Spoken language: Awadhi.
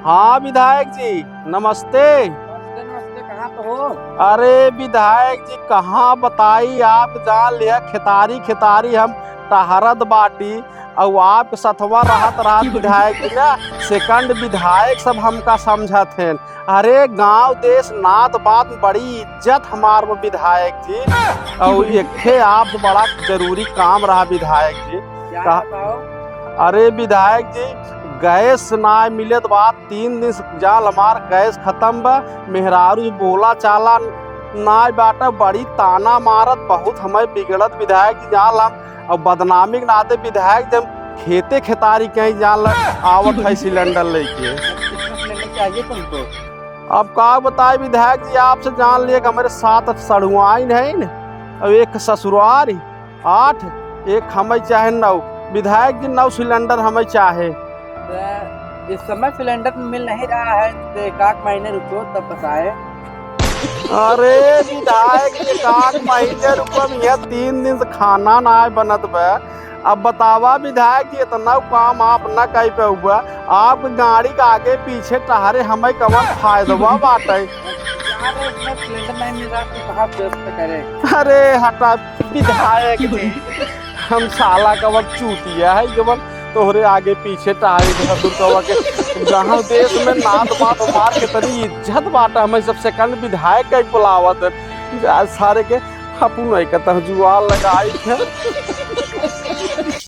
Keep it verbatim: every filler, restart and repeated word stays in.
हाँ विधायक जी, नमस्ते। नमस्ते, नमस्ते, कहाँ पे हो? अरे विधायक जी, कहाँ बताई, आप जान लिया, खेतारी खेतारी हम टहरत बाटी, अउ आपके सथवा रहत रहत विधायक जी ना, सेकंड विधायक सब हमका समझत हैं। अरे गांव देश नात बात में बड़ी इज्जत हमार बा विधायक जी, अउ एखे आपसे बड़ा जरूरी काम रहा विधायक जी। क्या का बताओ? अरे विधायक जी, गैस ना मिलत बा, तीन दिन से जाल हमार गैस खतम बा, मेहरारू बोला चाला नाय बाटे, बड़ी ताना मारत, बहुत हमें बिगड़त विधायक जी, जाल हम अब बदनामी के नाते विधायक जब खेते खेतारी कहीं जाल आवत है सिलेंडर लेके। कितना सिलेंडर चाहिए तुमको? अब का बताए विधायक जी, आपसे जान लिए कि हमारे सात सड़ुआइन है न, अब एक ससुरार, आठ, एक हमें चाहे नौ। विधायक जी, नौ सिलेंडर हमें चाहे। तो इस समय सिलेंडर मिल नहीं रहा है, तो एक आध महीने रुको तब बताए। अरे विधायक जी, एक आध महीने रुको, अब यह तीन दिन से खाना ना बनत बा। अब बतावा विधायक जी, इतना काम आप न कर पाउबा, आप गाड़ी के आगे पीछे टहरे हमें कवन फायदवा बाटे? यार, इतना सिलेंडर नहीं मिल रहा तो कहाँ व्यवस्था करें? अरे हटा विधायक जी, हम साला कवन चूतिया है जवन तोहरे आगे पीछे टहरे के ससुर कवा के। गाँव देश में नात बात मार के तनी इज्जत बाटे, हमें सब सेकंड विधायक का ही बुलावत है। जा सारे के अपनों एक तह जुआ लगाई है।